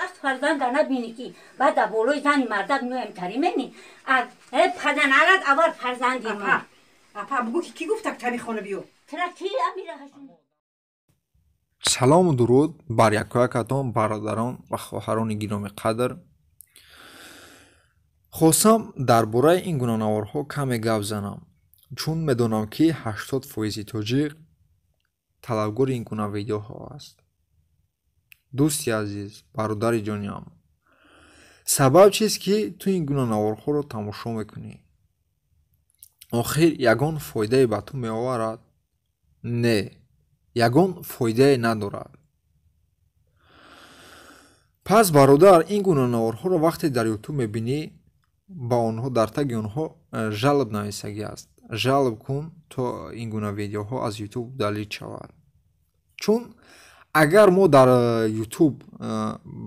Аз фарзанда набинӣ, ки баъд дар болои зани мардак меоем, тарӣ мени паданалат аввал фарзанди ма. Апа, бугӯ, ки кӣ гуфтак таби хона биё? Тра ки амираҳашун. Салому дуруд бар якоякатон, бародарон ва хоҳарони гиромӣ қадр. Хостам дар бораи ин гуна наворҳо каме гап занам, чун медонам, ки 80 фоизи тоҷик талабгори ин гуна видеоҳо аст. Дӯсти азиз, бародари ҷониам, сабаб чист, ки ту ин гуна наворҳоро тамошо мекунӣ? Охир ягон фоидае ба ту меоварад? Не, ягон фоидае надорад. Пас, бародар, ин гуна наворҳоро вақте дар Ютуб мебинӣ, ба онҳо дар таги онҳо жалоба нависагӣ аст. Жалоба кун, то ин гуна видеоҳо аз Ютуб удалить шавад. Чун агар мо дар Ютуб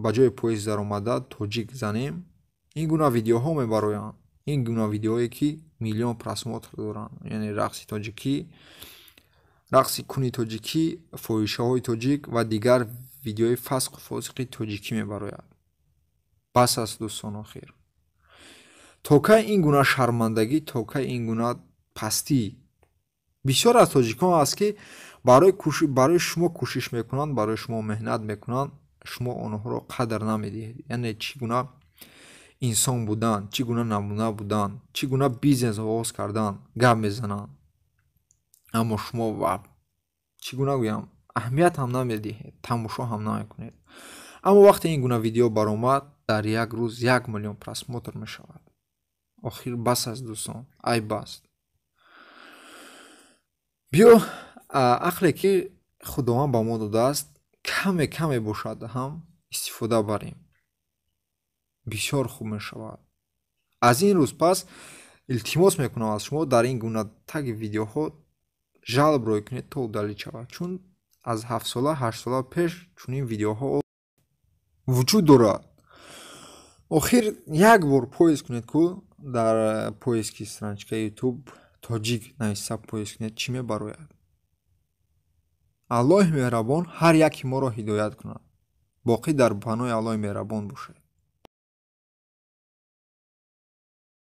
ба ҷои поиск даромада тоҷик занем, ин гуна видеоҳо мебароянд, ин гуна видеоҳое, ки миллион просмотр доранд, яъне рақси тоҷикӣ, рақси куни тоҷикӣ, фоҳишаҳои тоҷик ва дигар видеои фасқу фосиқи тоҷикӣ мебарояд. Бас аст, дӯстон. Охир то кай ин гуна шармандагӣ, то кай ин гуна пастӣ? Бисёр аз тоҷикон аст, ки барои шумо кӯшиш мекунанд, барои шумо меҳнат мекунанд, шумо онҳоро қадр намедиҳед. Яъне чӣ гуна инсон будан, чӣ гуна намуна будан, чӣ гуна бизнес оғоз кардан гап мезананд, аммо шумо ва чӣ гуна гӯям, аҳамият ҳам намедиҳед, тамошо ҳам намекунед. Аммо вақте ин гуна видео баромад, дар як рӯз 1 миллион просмотр мешавад. Охир бас аст, дӯстон, айб аст. Биё, ақле, ки Худованд ба мо додааст, каме каме бошад ҳам, истифода барем, бисёр хуб мешавад. Аз ин рӯз пас илтимос мекунам аз шумо, дар ин гуна таги видеоҳо жалоба рой кунед, то удалить шавад, чун аз 7 сола, 8 сола пеш чунин видеоҳо вуҷуд дорад. Охир як бор поиск кунед ку, дар поиски страничкаи Ютуб тоҷик нависа поиск кунед, чӣ мебарояд? Аллоҳи меҳрабон ҳар яки моро ҳидоят кунад. Боқӣ дар паноҳи Аллоҳи меҳрабон бошед.